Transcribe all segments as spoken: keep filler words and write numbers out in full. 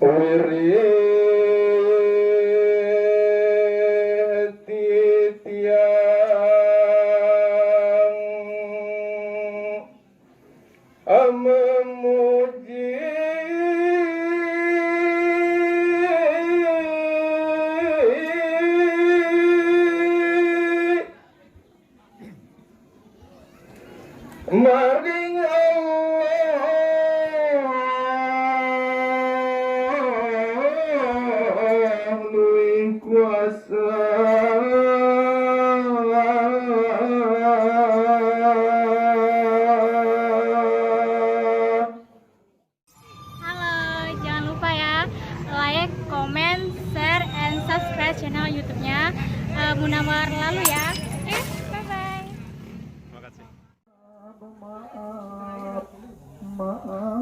Wirid titiang memuji maring Allah luwih kuasa. Halo, jangan lupa ya, like, comment, share, and subscribe channel YouTube-nya eh, Munawar Lalu ya. Oke, bye-bye. Maaf, maaf.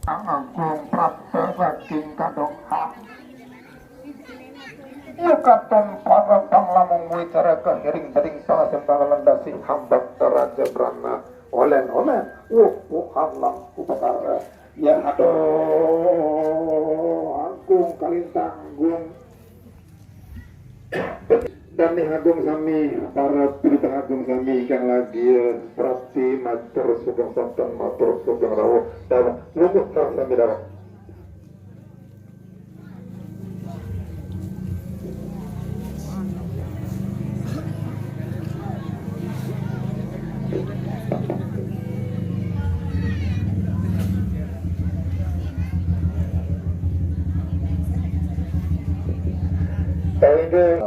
Agung prapta saking kadokha. Yukatan para panglamung wicara kahiring daring pangasembah landasi hambak taraja brana olen-olen wuh wuhan lang upakara. Ya aduh agung kalintang agung. Dané agung sami, para pirita agung sami ingkang lagi prapti matur sugeng sonten, matur sugeng rawuh. Dawuh, lungguh karo sami dawuh. Sainggih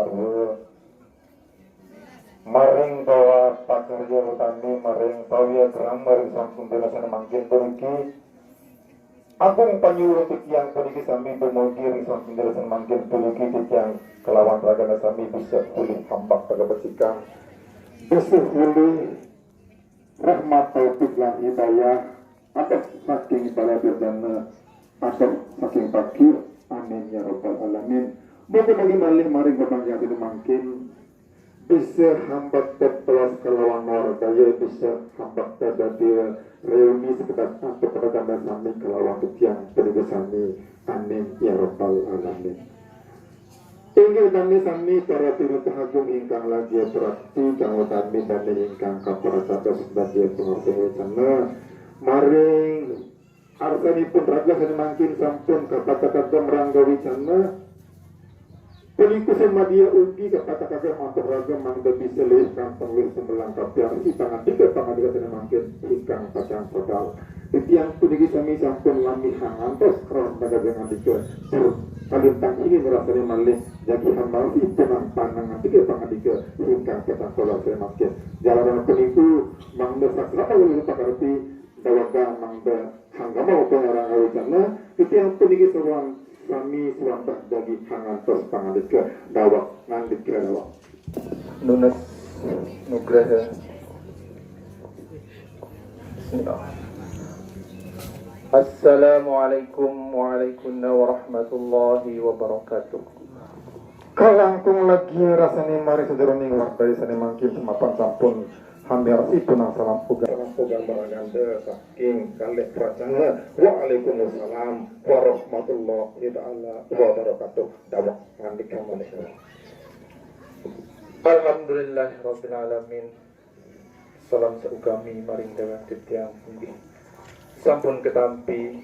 maring para pakarya utami maring pawiyagrang maring sampun dirasan mangkin puniki. Agung panyuwun titiang puniki sami dumugi ring sampun dirasan mangkin puniki titiang kalawan ragana sami bisa pulih hambak pagabesikan. Bisa pulih rahmat taufik lan hidayah atas saking para birdana atas saking pakir. Amin ya rabbal alamin. Mugi-mugi malih maring pepanggihan mangkin bisa hambak tepelas kalawan wardaya, bisa hambak tadadi reuni sekedap antuk ragana sami kalawan titiang puniki sami. Amin ya rabbal alamin. Inggih dané sami para pinutah agung ingkang lagi prapti, kang utami dané ingkang kaparasados dadi pangersa wicana maring arsanipun raga sané mangkin sampun kapatak ageng rangga wicana. Punika samadya ugi kapatak ageng matur raga mangda bisa lih kantong lih sumelang kapiarsi pangandika pangandika sané mangkin ingkang pacang sodal. Titiang puniki sami sampun lami hangantos krana daging andika tur kalintang ini ngrasani malih jagi hamal ipunang panang andika pangandika ingkang petang pola semakin. Jalaran penipu mangda saksama lulu pakarti dawagang mangda hanggama upaya rangawicana. Titiang puniki sarwang sami swantah jagi hangantos pangandika dawak ngandika dawak. Nunas nugraha. Assalamualaikum warahmatullahi wabarakatuh. Kalangkung lagi rasane mari sajeroning wardaya sane mangkin semapan sampun hamiarsi punang salam uga. Salam uga maraganda saking kalih pracana. Waalaikumsalam warahmatullahi taala wabarakatuh. Dawak ngandika maneh. Alhamdulillahirabbil alamin. Salam saukami maring dewek titiang inggih sampun ketampi.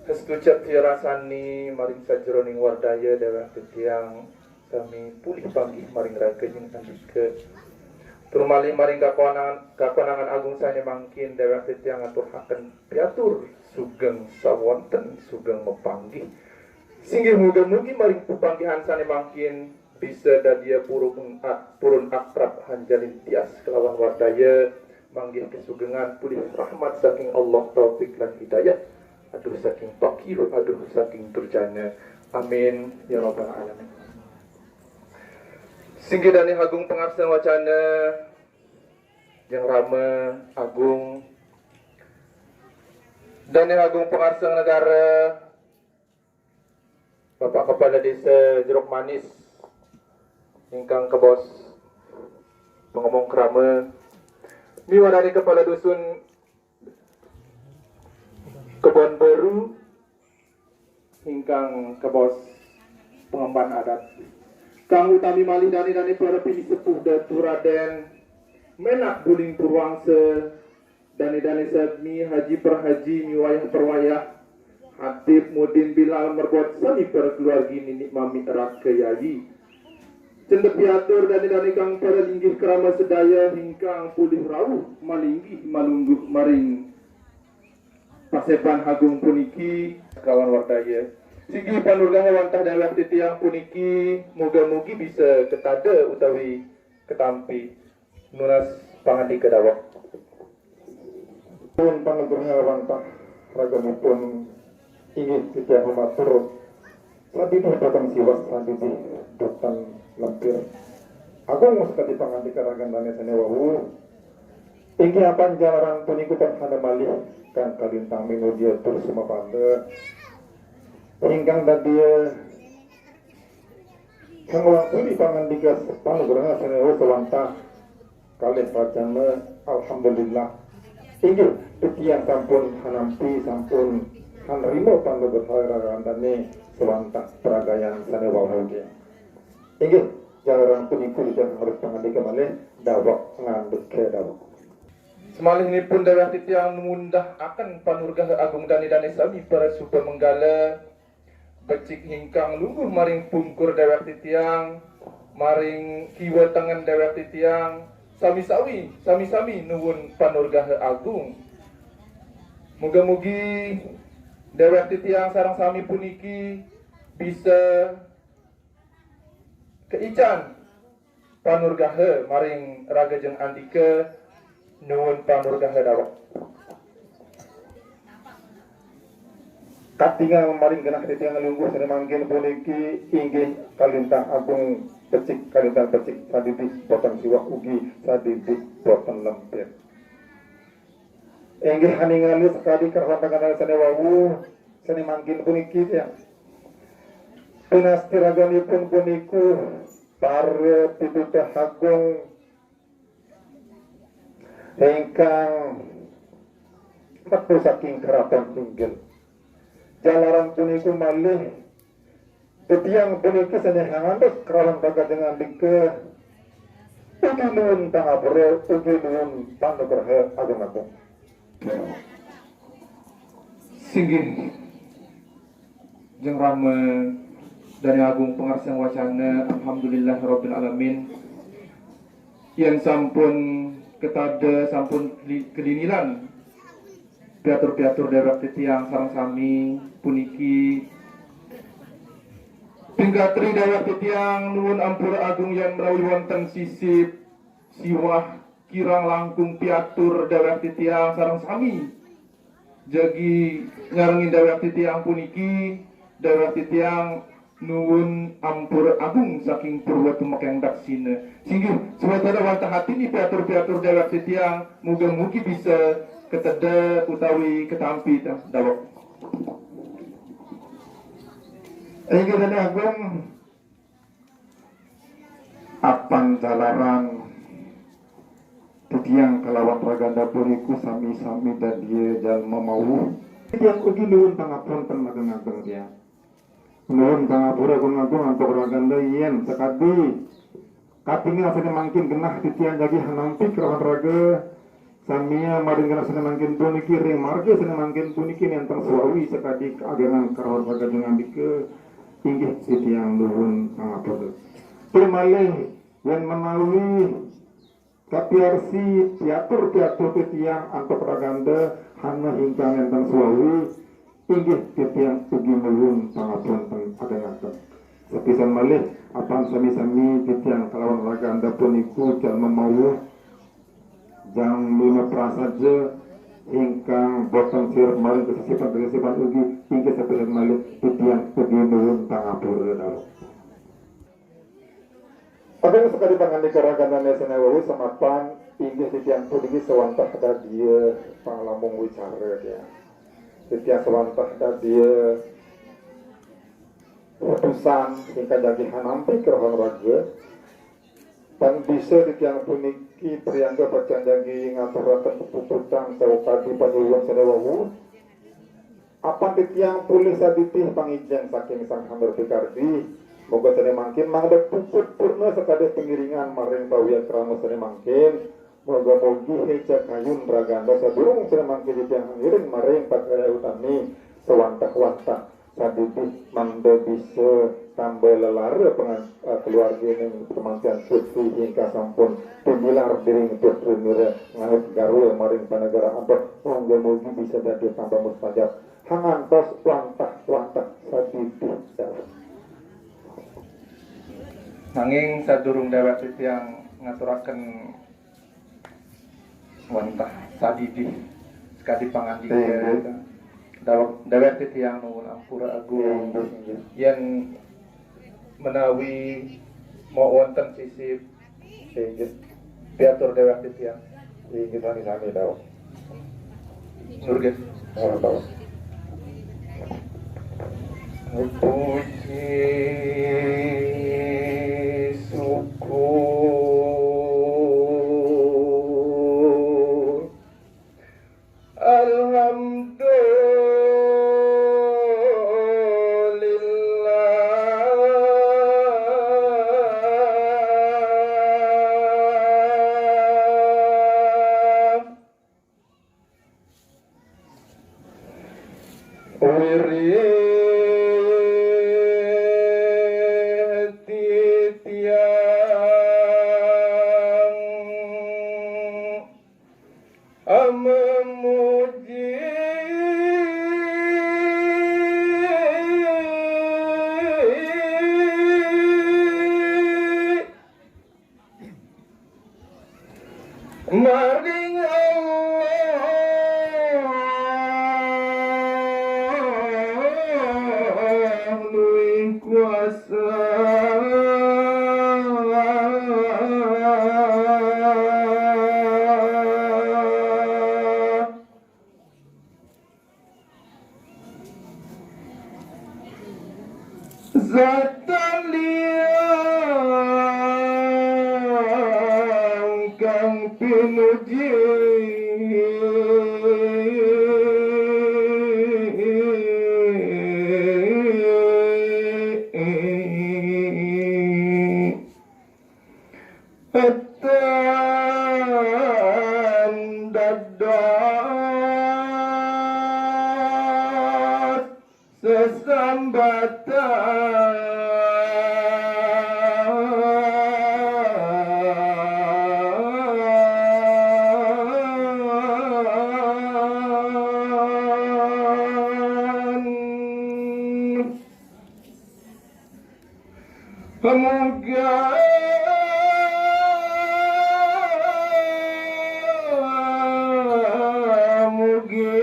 Hestu cetya rasani maring sajeroning wardaya dewek titiang sami pulih panggih maring raga ing andika. Tur malih maring kakonangan, kakonangan agung sane mangkin dewek titiang ngaturaken piatur sugeng sawonten sugeng mapanggih. Singgih muga-mugi maring pepanggihan sane mangkin bisa dadia purun ak-, purun akrab hanjalin tias kelawan wardaya, manggih kasugengan pulih rahmat saking Allah, taufik lan hidayah, aduh saking pakir, aduh saking durjana. Amin ya rabbal alamin. Singgih Dané Agung Pangarsang Wacana, Jeng Rama Agung, Dané Agung Pangarsang Negara, Bapak Kepala Desa Jeruk Manis, ingkang kebos pangomong krama, miwah Dané Kepala Dusun Kebon Baru, ingkang kebos pengemban adat. Kang utami malih dané-dané para pinisepuh Datu Radén, Ménak Buling Purwangsa, dané-dané sami haji perhaji miwayah perwayah, hatib mudin bilal merbot sami para keluargi ninik mami raka yayi. Cendek piatur dané-dané kang para linggih krama sedaya ingkang polih rauh malinggih malungguh maring paseban agung puniki kelawan wardaya. Sigi panurgaha wantah déwék titiang puniki muga-mugi bisa ketada utawi ketampi. Nunas pangandika daweg. Pun panugraha wantah raganipun inggih titiang matur sadidih boten siwah sadidih boten lempir. Agung sakadi pangandika ragan dané sané wau. Inggih apan jalaran punika tan hana malih kang kalintang minudia tur sumapanda. Ingkang dadia kang wangkuli pangandika panugraha sané wau sawantah kalih wacana, alhamdulillah. Inggih, titiang sampun hanampi, sampun hanrima panugraha ragan dané sawantah paragayan sané wau. Inggih, jalaran punika titiang harus pangandika malih daweg ngandika daweg. Samalihnipun déwék titiang ngundahaken panugraha agung dané-dané sami para suba menggala, becik ingkang lungguh maring pungkur déwék titiang, maring kiwa tengen déwék titiang, sami-sami, sami-sami nuwun panugraha agung. Muga-mugi déwék titiang sareng sami puniki bisa kaican panugraha maring raga jeng andika nuwun panugraha daweg. Katingal maring genah titiang lungguh sané mangkin puniki inggih kalintang agung becik, kalintang becik sadidih boten siwah ugi sadidih boten lempir. Inggih aningali sakadi karahan tangan sané wau, sané mangkin puniki, ya. Pinasti raganipun puniku para pituduh agung ingkang metu saking keraton inggil. Jalaran puniku malih titiang puniki sané hangantos kerawan raga jeng andika, ugi nuwun pangapura, ugi nuwun panugraha agung-agung. Singgih jeng rama dané agung pangarsang wacana, alhamdulillahirabbil alamin. Yén sampun ketada, sampun keli-, keliniran piatur-piatur déwék titiang sareng sami puniki, pingkatri déwék titiang nuwun ampura agung yén menawi wonten sisip siwah kirang langkung piatur déwék titiang sareng sami jagi nyarengin déwék titiang puniki, déwék titiang nuwun ampura agung saking purwa tumekeng daksina. Singgih, swatara wantah atini piatur-piatur déwék titiang, muga-mugi bisa keteda utawi ketampi tah daweg. Inggih dané agung, apan jalaran titiang kalawan raganda puniku sami-sami dadia jalma mawuh. Titiang ugi nuwun pangapunten ageng-ageng tiang. Nuwun pangapura agung-agung antuk raganda yén sakadi katingal sané mangkin genah titiang jagi hanampi kalawan raga samia maring genah sané mangkin puniki ring marga sané mangkin puniki nénten swawi sakadi kaagengan kalawan raga jeng andika, inggih titiang nuwun pangapura. Tur malih yén menawi kapiarsi piatur-piatur titiang antuk raganda hana ingkang nénten swawi, inggih titiang ugi nuwun pangapunten ageng-ageng. Sapisan malih, apan sami-sami titiang kalawan raganda puniku jalma mawuh, jalma prasaja ingkang boten sirup maring kasisipan-kasisipan ugi, inggih sapisan malih titiang ugi nuwun pangapura daweg. Agung sakadi pangandika ragane sane wau samapan, inggih titiang puniki sawantah dadia panglamung wicara, ya. Titiang sawantah dadia putusan ingkang jagi hanampi kerahang raga. Tan bisa titiang puniki priangga pacang jagi ngaturaken puputang sawakadi panyuwun sane wau. Apan titiang polih sadidih pangijeng saking Sang Hyang Durpikardi, moga sane mangkin mangda puput purna sakadi pangiringan maring pawiyakrama sane mangkin. Moga-mogi heja kayun ragane sadurung sane mangkin titiang ngiring maring pakarya utami sawantah-wantah sadidih mangda bisa tambah lelara pengan-, eh, keluarganing pamangkin putri ingkang sampun tumilar diring putrinira nganut garwa maring panegara ampat. Moga-mogi bisa dados tambah mustajab. Hangantos wantah-wantah sadidih dawuh. Nanging sadurung dewek titiang ngaturaken wantah sadidih sakadi pangandika, inggih, dawek, dewek titiang nuwun ampura agung. Inggih, inggih. Yen menawi mau wonten sisip, inggih, piatur dewek titiang. Inggih, sami-sami dawuh. Nurgen. Ora tau. Puji syukur. Alhamdulillah. Wirid titiang memuji. Maring Allah luwih kuasa. Zat liya kang pinuji. Peteng dados sesambatan. Pamuga mugi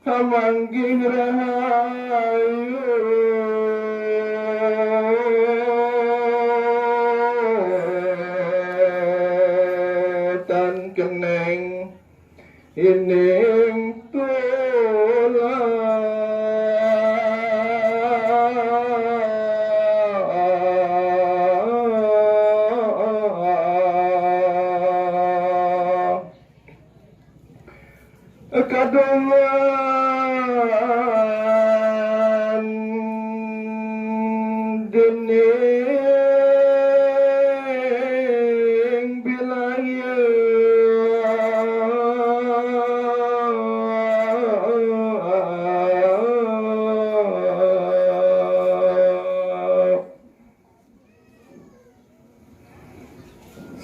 pamanggih rahayu tan keneng ining tulang. Kaduman dening bilaya.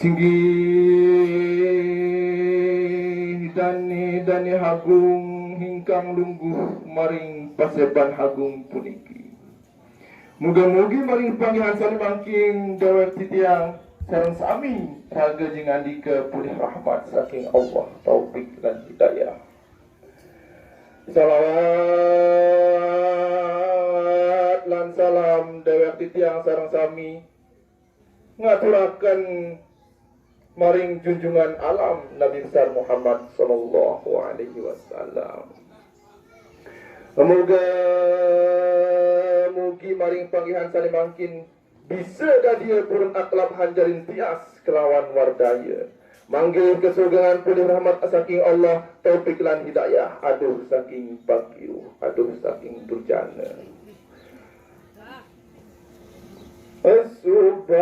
Singgih dane-dane agung ingkang lungguh maring paseban agung puniki. Muga-mugi maring panggihan sane mangkin dewek titiang sareng sami raga jingandika polih rahmat saking Allah, taufik lan hidayah. Salawat lan Salam dewek titiang sareng sami ngaturaken maring junjungan alam Nabi besar Muhammad sallallahu alaihi wasallam. Muga mugi maring panggihan sane mangkin bisa dadia purun aklab hanjarin tias kelawan wardaya. Manggih kesugengan pulih rahmat saking Allah, taufik lan hidayah, aduh saking pakiuh, aduh saking durjana. Subhanallah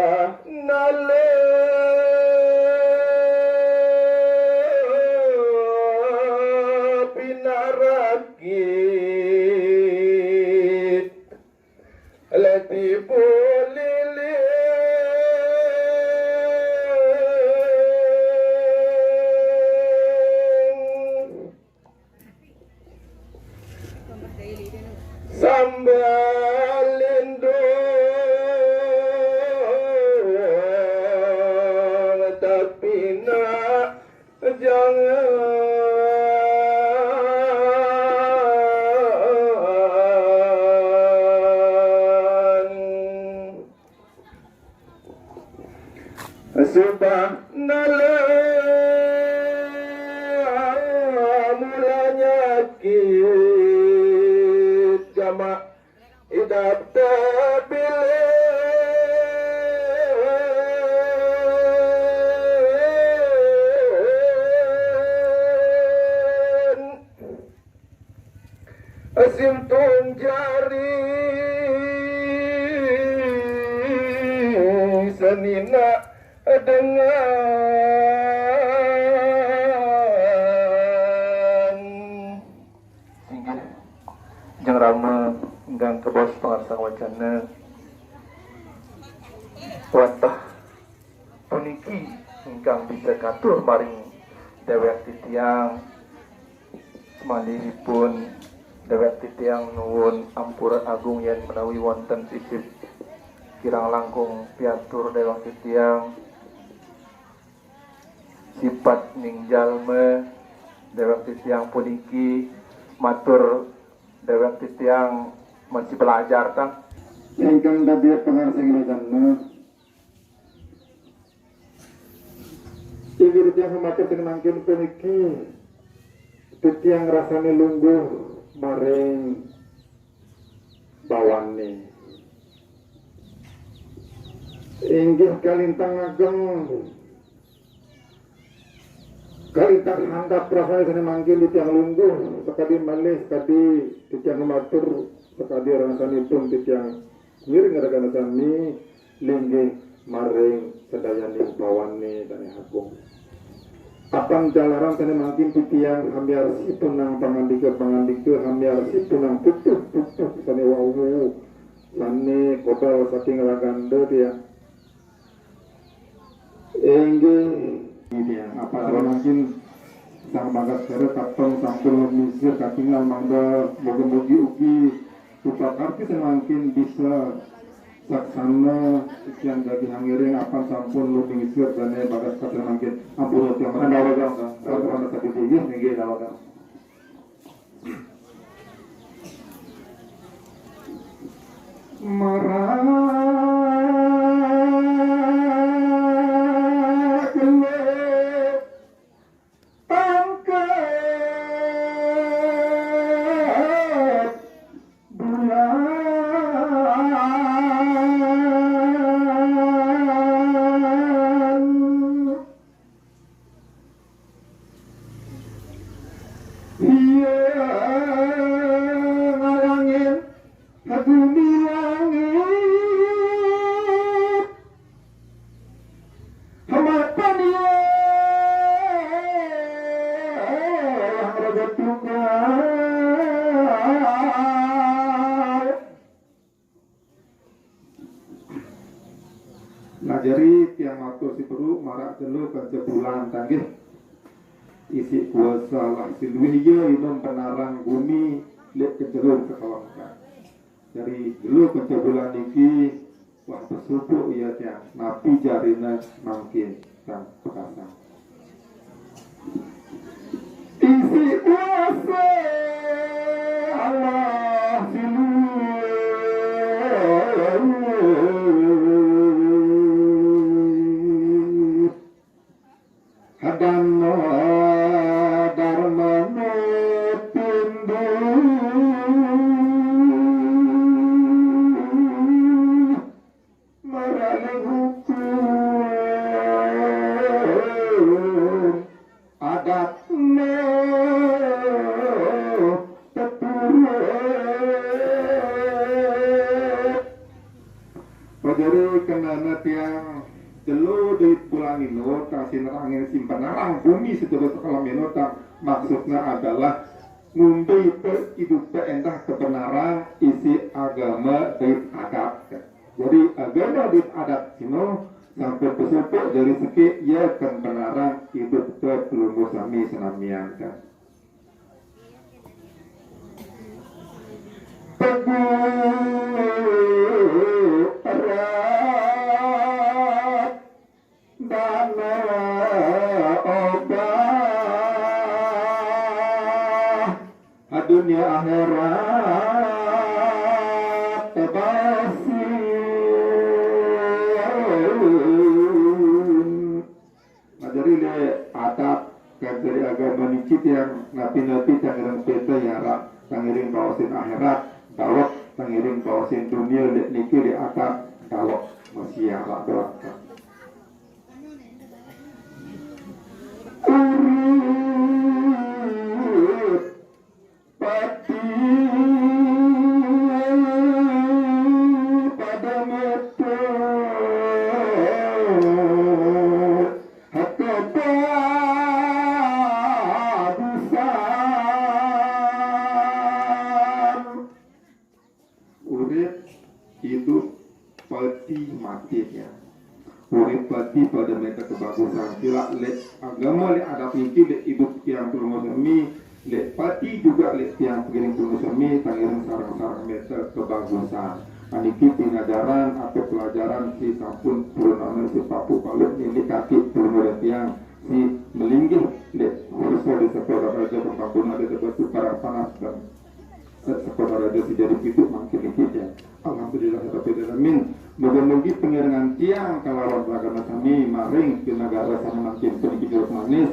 pinarakit. Leti buliling. Sambal lindung tapi nak jangan. Subhanallah, mula nyakit jamak idap tebilin. Simtun jari senina dengan. Inggih, Jeng Rama ingkang kabaos pangarsang wacana, wantah puniki ingkang bisa katur maring dewek titiang. Malihipun dewek titiang nuwun ampura agung yen menawi wonten sisip kirang langkung piatur dewek titiang. Sipat ning jalma dewek titiang puniki matur dewek titiang masih belajar tah. Ingkang dadi pangarsing jalma. Inggih titiang sumangkin puniki titiang rasane lungguh maring bawane. Inggih kalintang ageng, kalintang handap rasane sane mangkin titiang lungguh, sakadi malih sakadi titiang matur, sakadi rasanipun titiang ngiring ragane sami linggih maring sedayaning bawane sane agung. Apan jalaran sane mangkin titiang hamiarsi punang pangandika-pangandika, hamiarsi punang tutuh-tutuh sane wau, sane kodal saking raganda tiang. Inggih. Inggih, apa sane mangkin Sang Bagaskara katon sampun lumingsir katingal mangda moga-mogi ugi upakarti sane mangkin bisa saksana titiang dadi hangiring apan sampun lumingsir dane Bagaskara sane mangkin. Ampun titiang. Anda wagang, Sang. Anda wagang. Inggih, anda wagang. Marakele pangkat bulan. Iya ngalangin gumi langit. Hematan iya yang raja tunggal. Nah, jari tiang matur siberu marak jelo kanca bulan tanggih. Isi kuasa lah siluih iya inum penarang gumi lek kejerur kekelengkan. Jari jelo kanca bulan niki wah besupuk iya tiang napi jarina mangkin kang pekasang. Isi kuasa Allah siluih. Ora ning hukum adat no teturut. Pajari kenana tiang jelo dait bulan ino, tang sinerangin simpenarang bumi sedulur sekalam ino, tang maksudnya adalah ngumbai paidup endah kebenaran isi agama dait adat. Jadi agama dait adat sino sampun pesupuk dari siki ya kebenaran idup ke pelungguh sami senamian kan. Teguh erat dana obah dunia akhirat tebasin. Nah, jadi le adat kan dari agama niki tiang napi-napi tang ngiring peta ya rak, tang ngiring baosin akhirat dawek, tang ngiring baosin dunia le niki le adat dawek masih ya rak dawek. Urip pati pada mata hata babusan. Urip, idup, pati, mati ya. Urip pati pada minta kebagusan. Sila le agama le adat niki le idup tiang pelungguh sami, le pati juga le tiang pengiring pelungguh sami, tang ngiring sareng-sareng minta kebagusan. Aniki pengajaran atau pelajaran si sampun purun anu si papu palu nini kaki pelungguh tiang si melinggih le siswa di sekolah raja pembangunan di tempat parang panas dan Sekolah raja si jadi pitu mangkin niki ya. Alhamdulillah rabbil alamin. Mugi-mugi pengiringan tiang kalawan ragana sami maring di negara sami mangkin puniki jeruk manis.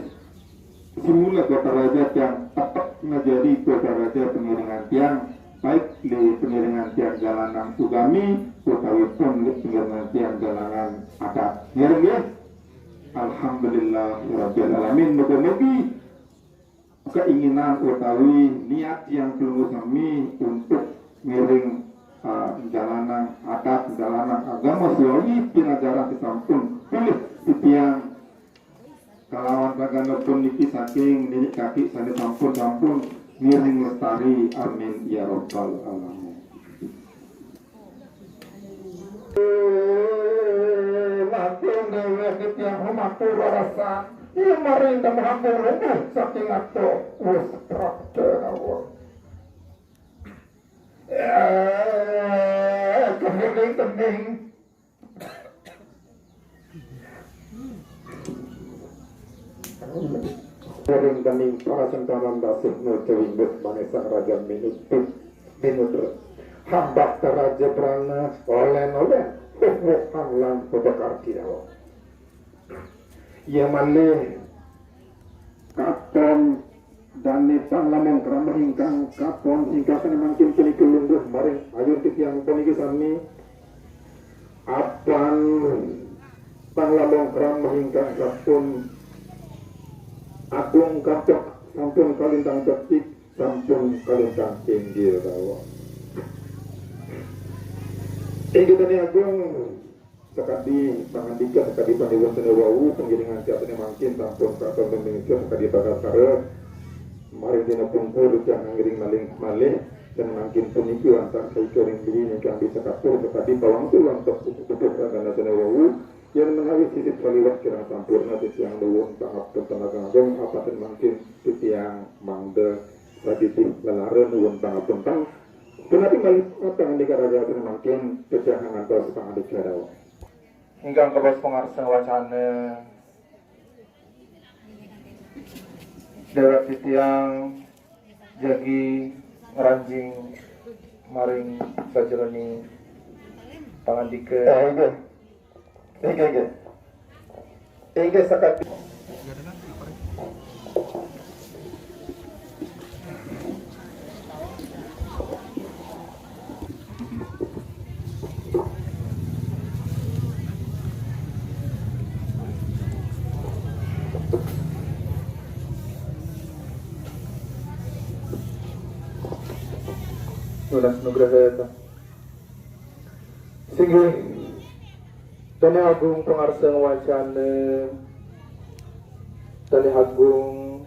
Simula kota raja tiang tepek ngajadi kota raja pengiringan tiang, baik di pengiringan tiang jalanang ugami utawi pun di pengiringan tiang jalanang adat. Ngiring ya. Alhamdulillah rabbil alamin. Mugi-mugi keinginan utawi niat tiang pelungguh sami untuk ngiring, eh, jalanang adat, jalanang agama siwawi pinajaran sasampun pilih titiang kalawan ragana pun niki saking nini kaki sane sampun-sampun ngiring lestari. Amin ya rabbal alamin. Langkung dewek titiang humapura rasa. Iya maring damuhang lungguh saking ato wis prapta rawuh. Eh, kehiling kening. Ring kening para sentanan dasih nuju wingut manesang raja minutut minutut. Hambak raja brana olen-olen. Huh, huh, hanglang bebekar kirawa. Iya malih katon dane panglamung krama ingkang katon singkasane mangkin punika lungguh maring ayur titiang puniki sami. Apan panglamung krama ingkang sampun agung kathah sampun kalintang becik, sampun kalintang inggil rawuh. Inggih Dane Agung, sakadi pangandika, sakadi paniwun sane wau, pangiringan tiang sane mangkin sampun katon pamingsa sakadi bagasara. Maring dina pungkur tiang ngiring malih malih, sane mangkin puniki wantah saika ring beli ingkang bisa katur sakadi pawangsul antuk pupuh ragana sane wau. Yen menawi sisip saliwat kirang sampurna titiang nuwun pangapunten ageng-ageng, apaten mangkin titiang mangda sadidih lelara nuwun pangapunten. Punapi malih pangandika raga sane mangkin titiang ngantos pangandika dawuh. Ingkang kabaos pangarsa wacana dewek titiang jagi ngranjing maring sajeroning pangandika. Eh, inggih. Inggih, inggih. Inggih, sakadi. Nunas nugraha ta. Singgih, Dane Agung pangarsa ngwacana, Dane Agung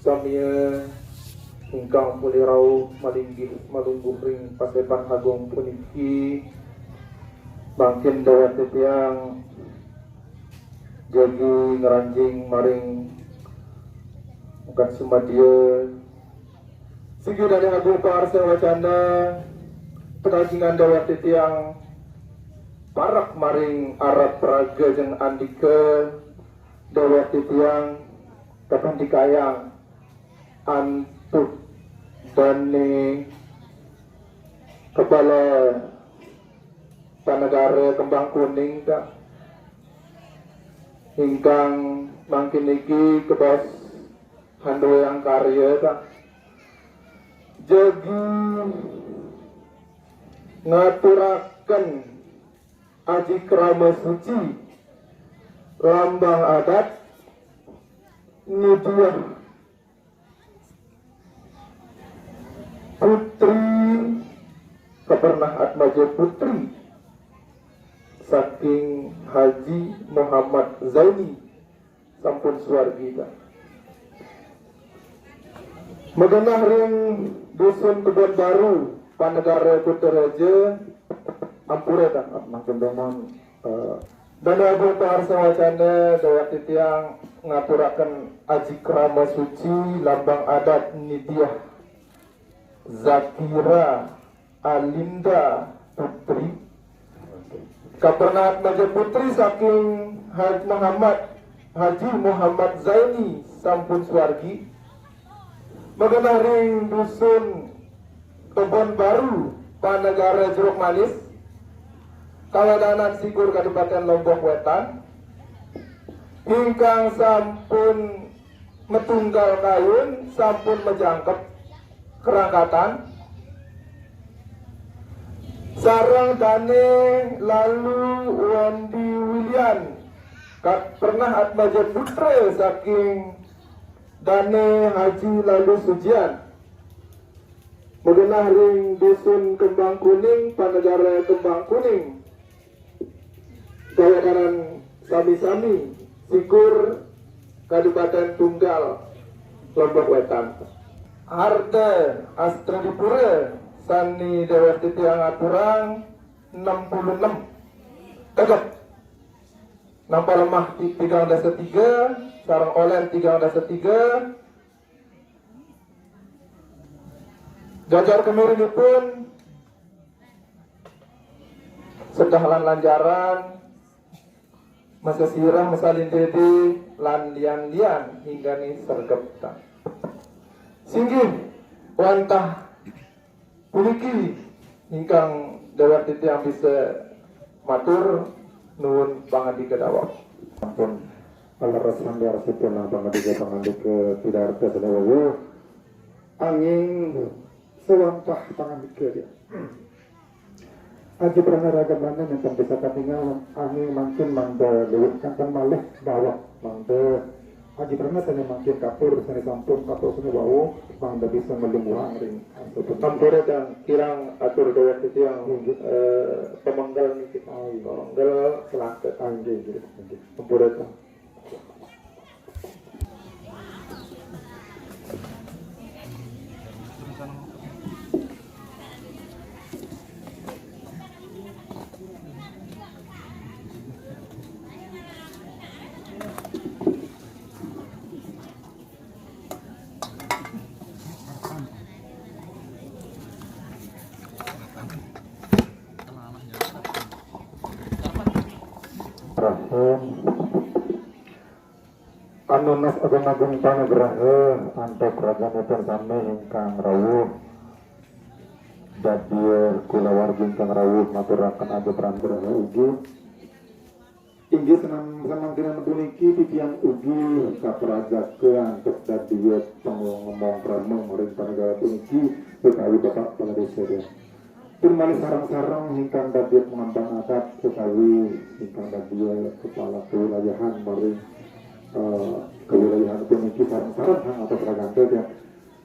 samia ingkang puri rauh malinggih malungguh ring pasepan agung puniki, mangkin dawet titiang jagi ngranjing maring mungkat sumadya. Singgih Dane Agung pangarsa wacana, panajingan dawet titiang parak maring arep raga jeng andika, dawet titiang kapandikayang antuk Dane Kepala Panegara Kembang Kuning ta, ingkang mangkin niki kebas handuwayang karya ta, jagi ngaturaken aji krama suci lambang adat Nidiah Putri Kapernah Atmaja Putri saking Haji Muhammad Zaini sampun suwargi ta. Magenah ring Dusun Kebon Baru, Panegara Kutaraja, ampura ta. Mangkin dumun, eh, Dane Agung pangarsa wacana dawet titiang ngaturaken aji krama suci lambang adat Nidiah Zakira Alinda Putri, Kapernah Atmaja Putri saking Haji Muhammad, Haji Muhammad Zaini sampun suwargi, magenah ring Dusun Kebon Baru, Panegara Jeruk Manis, Kawedanan Sikur, Kadipaten Lombok Wetan, ingkang sampun matunggal kayun, sampun majangkep karangkatan, sareng Dane Lalu Wandi Willian, Kapernah Atmaja Putra saking Dane Haji Lalu Sujian, magenah ring Dusun Kembang Kuning, Panegara Kembang Kuning, Kawedanan sami-sami, Sikur, Kadipaten Tunggal, Lombok Wetan. Harta Astra Dipura sane dawet titiang aturang enam puluh enam. Tegep. Nampa lemah ti-, tigang dasa tiga, sareng olen tigang dasa tiga. Jajar kemirinipun sedah lan lanjaran, masesirah, masalin dede, lan lian-lian hinggane sregep ta. Singgih wantah puniki ingkang dawet titiang bisa matur nuwun pangandika dawet. Ampun, leres sandar sipun pangandika, pangandika pidarta sane wau. Anging sawantah pangandika dia. Aji prana raga mrana nenten bisa katingal, anging mangkin mangda luwih kanten malih dawet, mangda aji prana sane mangkin katur sane sampun katur sane wau, mangda bisa nglungguhang ring asupun. Ampura, kirang atur dawet titiang, inggih, eh, pamenggal niki. Oh, iya. Pamenggal selangkut. Ah, inggih, inggih, inggih. Ampura. Rahim. Anunas agung-agung panggraha antuk raganipun sami ingkang rawuh. Dadia kulawargi ingkang rawuh maturaken aja prangraha ugi. Inggih, senam-, samangkinan puniki titiang ugi kaprajaka antuk dadia pangomong krama ring panegara puniki utawi Bapak Kepala Desa. Tur malih sareng-sareng ingkang dadia pangembang adat utawi ingkang dadia kepala kewilayahan maring, eh, kewilayahan puniki sareng-sareng hang atas raganta, ya.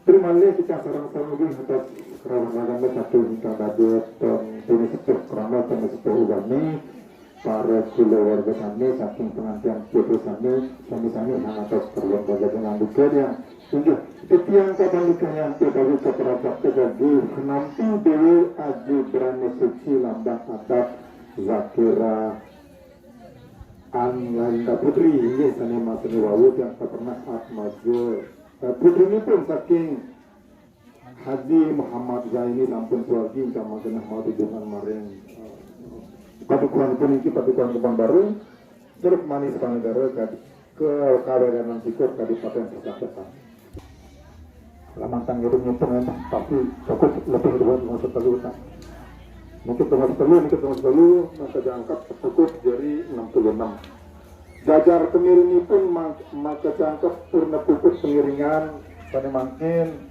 Tur malih kita sareng-sareng ugi atas Kerabat ragam saking ingkang dados teng dene sepuh krama teng sepuh ugami, para kulawarga sami saking pengantin putra sami, sami-sami sangatos kerabat ragam dengan duka yang inggih titiang kapan nikah yang terbaru keperapat terjadi kenampi dewi aji berani suci lambang adat Zakira Ananda Putri inggih sane masane wau tiang pernah atmaja, eh, putrinipun saking Haji Muhammad Zaini sampun suwargi ingkang mangkin matur dukan maring, eh, padukuhan puniki padukuhan Kembang Baru, Jeruk Manis Panegara kad-, ke Kawedanan Sikur Kabupaten Sasabetan. Lamang tang ngitung-ngitung, eh, pasti cukup lebih dua setengah telu, nah. Niki setengah telu, niki setengah telu, maka jangkep cukup jadi enam puluh enam. Jajar kemirinipun ma-, maka jangkep purna puput pengiringan sane mangkin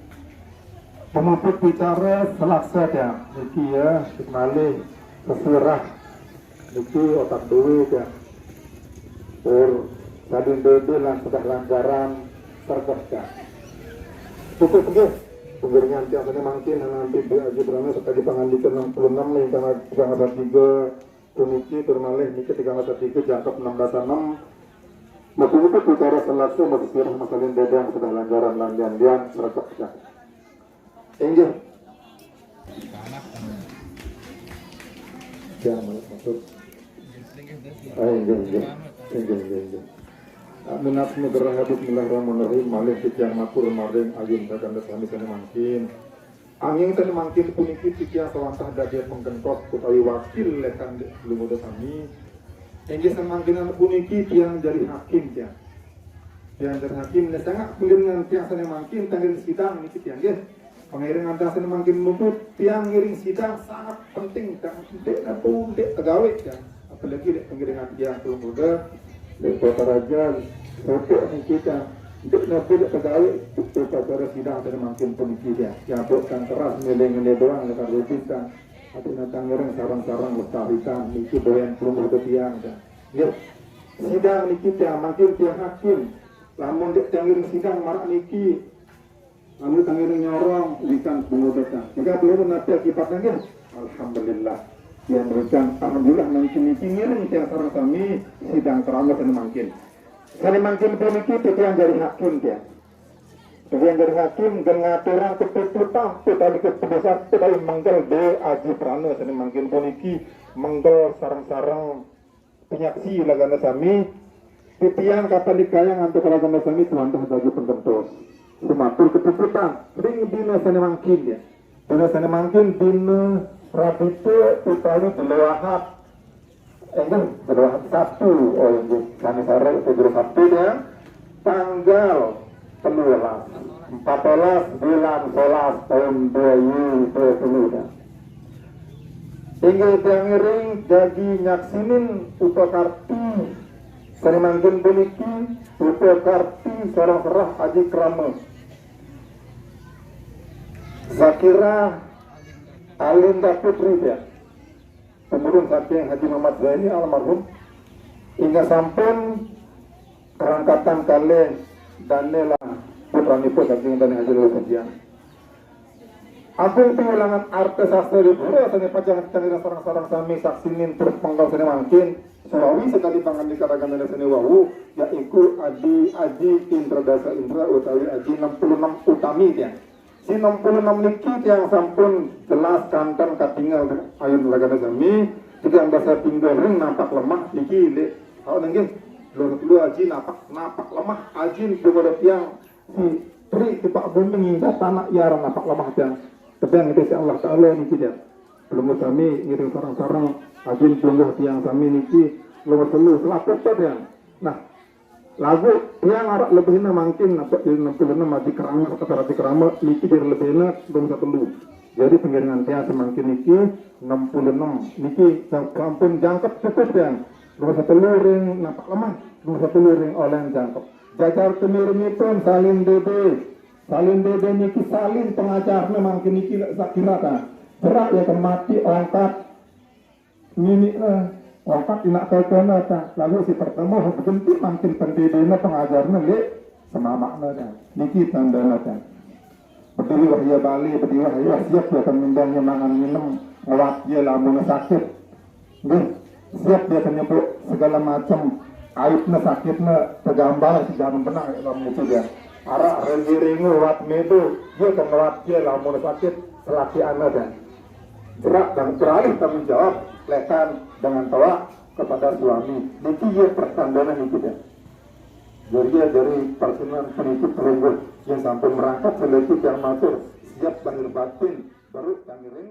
pemuput bicara selaksa ya. Niki ya, malih sesirah. Niki otak dewe ya. Pur sadin dede lan sedah lancaran terpecah. Cukup nggih. Pengiringan tiang sane mangkin nanti di Aji Prana sekali pangandikan enam puluh enam nih karena tiga puniki tur malih niki tiga tiga jangkep enam belas enam. Mepuniki bicara selaksa masih sirah masalin dedang sedah lancaran landian-lian sergap ya. Inggih. Tiang malih matur. Ah, inggih, inggih. Inggih, inggih, inggih. Ah, minat nugraha bismillahirrahmanirrahim. Malih titiang matur maring ayun kakanda sami sane mangkin. Anging sane mangkin puniki titiang sawantah dadi penggentos utawi wakil lekan lumuda sami. Inggih sane mangkin puniki tiang jari hakim tiang. Tiang jari hakim, nek sangak pengiringan tiang sane mangkin tanggen sidang niki tiang nggih. Pengiringan tiang sane mangkin muput, tiang ngiring sidang sangat penting tiang. Ndik nabu, ndik tegawe tiang. Apalagi lek pengiringan tiang pelungguh, lek Kota Raja, sopok niki tiang. Ndik nabu lek tegawe, upacara sidang sane mangkin puniki tiang. Tiang buk kang keras ngeling ngene doang lek karo bintang. Ati natang ngiring sarang-sarang lestarikan niki boyan pelungguh tiang tiang. Nggih. Sidang niki tiang mangkin tiang hakim. Lamun ndik tiang ngiring sidang marak niki, lamun tiang ngiring nyorong wikan pengobatan. Maka belum nanti akibatnya nggih. Alhamdulillah. Tiang berikan alhamdulillah mangkin niki ngiring tiang sareng sami sidang keramat sane mangkin. Sane mangkin puniki titiang jari hakim tiang. Titiang jari hakim gen ngaturang keputusan utawi keputusan utawi mengkel de Aji Prana sane mangkin puniki mengkel sareng-sareng penyaksi ragane sami, titiang kapanikayang antuk ragane sami sawantah dadi penggentos. Sumatur kepuputan ring dina sane mangkin ya. Dina sane mangkin dina Pradita utawi Jelo Ahad. Eh, enggak, Jelo Ahad Sabtu. Oh, inggih. Sane sare itu Jelo Sabtu ya. Tanggal telulas, empat belas bulan sebelas tahun dua ribu dua puluh ya. Inggih dangiring jagi nyaksinin upakarti sane mangkin puniki, upakarti sareng serah aji krama. Sakira Alinda Putri ya. Pemurun saking Haji Muhammad Zaini almarhum. Inggih sampun kerangkatan kalih Dane lan putranipun saking Dane Haji Lurus Sajian. Agung piwulangan arta sastra libura sane pacang titangirang sareng-sareng sami saksinin tur penggal sane mangkin, surawi sekali pangandika ragane sane wau, yaiku Adi Aji Indra Dasa Indra utawi Aji enam puluh enam Utami ya. Si enam puluh enam niki tiang sampun jelas kanten katingal ayun ragane sami, tiang dasa tinggal ring nampak lemah niki le. Kau nenggih, lur telu aji nampak, nampak lemah ajin kepada tiang si Tri Tipak Bumi nginggah tanah iar nampak lemah tiang. Tebang itu si Allah Ta'ala niki tiang. Belum sami ngiring sarang-sarang ajin pelungguh tiang sami niki lur telu selaput tiang. Nah, lagu tiang arak lebihna mangkin nampak di enam puluh enam aji kerama, kata aji kerama niki dari lebihna belum satu lu. Jadi pengiringan tiang semangkin niki enam puluh enam niki sampun jangkep cukup tiang. Belum satu lu ring nampak lemah, belum satu lu ring olen jangkep. Jajar kemiringipun salin dede. Salin dede niki salin pengajarna mangkin niki sakira ta. Jerak ya kemati angkat. Nini eh, angkat inak kaitona ta. Lalu si pertama berhenti mangkin pendedena pengajarna le semamakna ta. Niki tandana ta. Berdiri wah ia balik, berdiri wah ia siap ia kan mindang ia mangan minum, nguat ia lamun sakit. Nggih, siap ia kan nyebut segala macam aibnya, sakitnya tergambar sejarah benar dalam itu dia. Arak rengi ringu wat medu, ia kan nguat ia lamun sakit selaki anak dan jerak dan beralih tanggung jawab lekan dengan toa kepada suami. Niki ia pertandaan niki dia. Jadi ya dari persinan penipu terungguh yang sampai merangkap seleki yang matur siap lahir batin baru kami ring